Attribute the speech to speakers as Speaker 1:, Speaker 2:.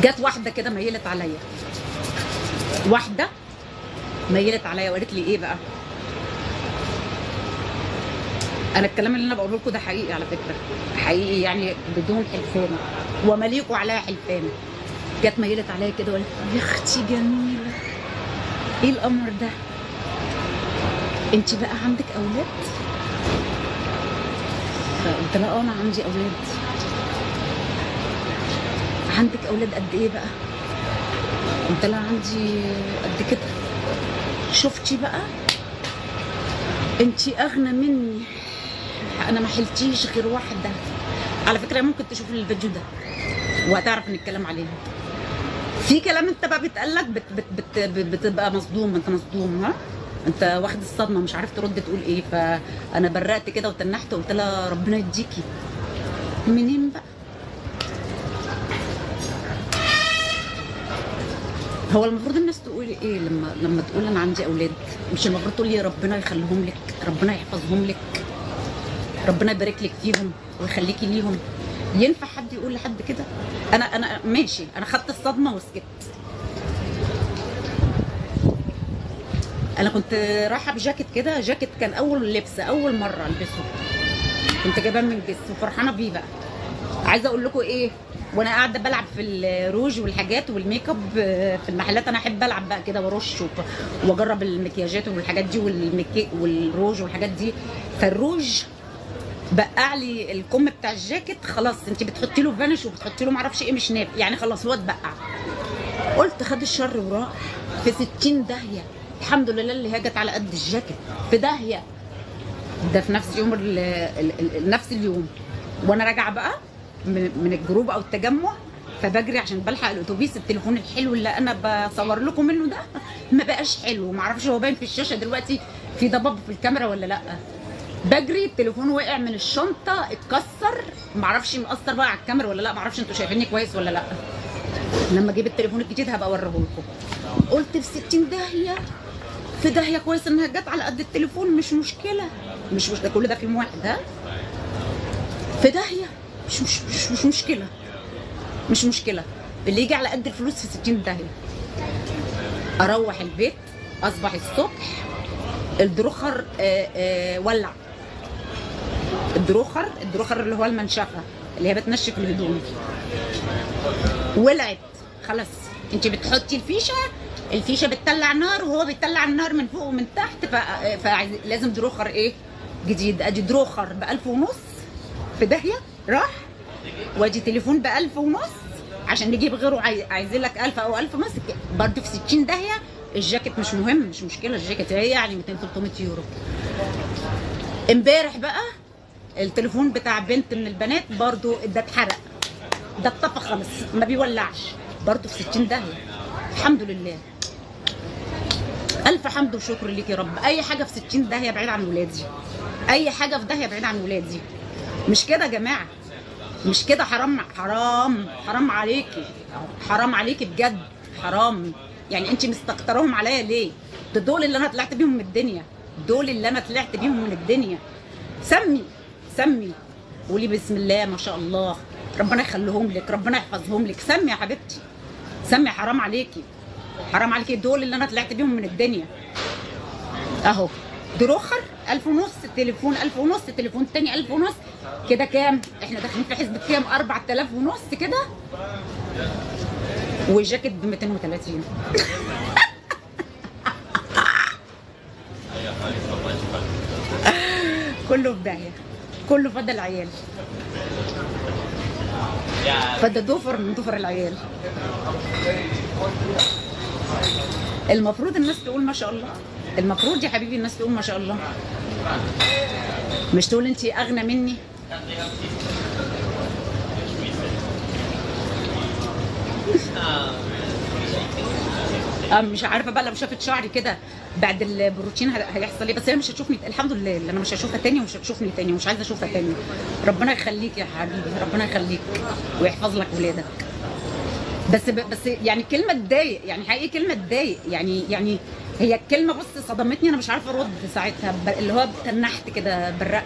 Speaker 1: جت واحدة كده ميلت عليا، واحدة ميلت عليا وقالت لي ايه بقى؟ انا الكلام اللي انا بقوله لكم ده حقيقي على فكرة، حقيقي يعني بدون حلفانه، ومليكوا عليا حلفانه. جت ميلت عليا كده وقالت يا اختي جميلة، ايه القمر ده؟ انت بقى عندك اولاد؟ فقلت لها اه انا عندي اولاد. عندك اولاد قد ايه بقى؟ قلت لها عندي قد كده. شفتي بقى انت اغنى مني، انا ما حلتيش غير واحدة. على فكرة ممكن تشوف الفيديو ده وهتعرف ان الكلام عليها. في كلام انت بقى بيتقالك بت بت بت بتبقى مصدوم، انت مصدوم، ها انت واخد الصدمة مش عارف ترد تقول ايه. فانا برقت كده وتنحت وقلت لها ربنا يديكي. منين بقى؟ هو المفروض الناس تقول ايه لما تقول انا عندي اولاد؟ مش المفروض تقول يا ربنا يخليهم لك، ربنا يحفظهم لك، ربنا يبارك لك فيهم ويخليكي ليهم؟ ينفع حد يقول لحد كده؟ انا ماشي، انا خدت الصدمة وسكت. انا كنت رايحة بجاكيت كده، جاكيت كان اول لبس، اول مرة البسه، كنت جايباه من Guess وفرحانه بيه بقى. عايزه اقول لكم ايه، وانا قاعدة بلعب في الروج والحاجات والميك اب في المحلات، انا احب العب بقى كده وارش واجرب المكياجات والحاجات دي والروج والحاجات دي. فالروج بقع لي الكم بتاع الجاكيت، خلاص انت بتحطي له Vanish وبتحطي له معرفش ايه، مش نافع يعني، خلاص هو اتبقع. قلت خد الشر وراح في 60 داهية، الحمد لله اللي هي جت على قد الجاكيت، في داهية. ده في نفس يوم نفس اليوم وانا راجعه بقى من ال group او التجمع، فبجري عشان بلحق الاتوبيس. التليفون الحلو اللي انا بصور لكم منه ده ما بقاش حلو، ما اعرفش هو باين في الشاشة دلوقتي في ضباب في الكاميرا ولا لا. بجري التليفون وقع من الشنطة اتكسر، ما اعرفش مأثر بقى على الكاميرا ولا لا، ما اعرفش انتوا شايفيني كويس ولا لا. لما اجيب التليفون الجديد هبقى اوريه لكم. قلت في 60 داهية، في داهية، كويس انها جت على قد التليفون، مش مشكلة، مش ده كل ده في يوم واحد، ها في داهية، مش مش مش, مش مشكلة، مش مشكلة، اللي يجي على قد الفلوس في 60 داهية. اروح البيت اصبح الصبح الدروخر ولع. الدروخر اللي هو المنشفه اللي هي بتنشف الهدوم، ولعت خلاص. انت بتحطي الفيشه، الفيشه بتطلع نار وهو بيطلع النار من فوق ومن تحت، فلازم دروخر ايه جديد. ادي دروخر ب1500 في داهية راح، وادي تليفون ب1500 عشان نجيب غيره، عايزين لك 1000 او 1500 برضه في 60 داهية. الجاكيت مش مهم، مش مشكلة، الجاكيت هي يعني 200 300 يورو. امبارح بقى التليفون بتاع بنت من البنات برضه ده اتحرق، ده اتطفى خالص ما بيولعش، برضه في 60 داهية. الحمد لله، الف حمد وشكر ليك يا رب. اي حاجة في 60 داهية بعيد عن ولادي، اي حاجة في داهية بعيد عن ولادي. مش كده يا جماعة، مش كده، حرام حرام حرام عليكي، حرام عليكي بجد، حرام. يعني انت مستكتراهم عليا ليه؟ ده دول اللي انا طلعت بيهم من الدنيا، دول اللي انا طلعت بيهم من الدنيا. سمي سمي قولي بسم الله ما شاء الله، ربنا يخليهم لك، ربنا يحفظهم لك. سمي يا حبيبتي، سمي، حرام عليكي، حرام عليكي، دول اللي انا طلعت بيهم من الدنيا. اهو دروخر 1500، تليفون 1500، تليفون تاني 1500، كده كام؟ احنا داخلين في حسبة كام؟ 4500 كده، والجاكيت ب 230. كله في داهية، كله فدى العيال، فدى ضفر من ضفر العيال. المفروض الناس تقول ما شاء الله، المفروض يا حبيبي الناس تقول ما شاء الله، مش تقول انت اغنى مني. مش عارفه بقى لو شافت شعري كده بعد البروتين هيحصل ايه، بس هي مش هتشوفني الحمد لله، انا مش هشوفها تاني ومش هتشوفني تاني ومش عايزه اشوفها تاني. ربنا يخليك يا حبيبي، ربنا يخليك ويحفظ لك ولادك. بس يعني كلمة تضايق، يعني حقيقي كلمة تضايق، يعني هي الكلمة بص صدمتني، انا مش عارفه ارد ساعتها، اللي هو تنحت كده بالرق.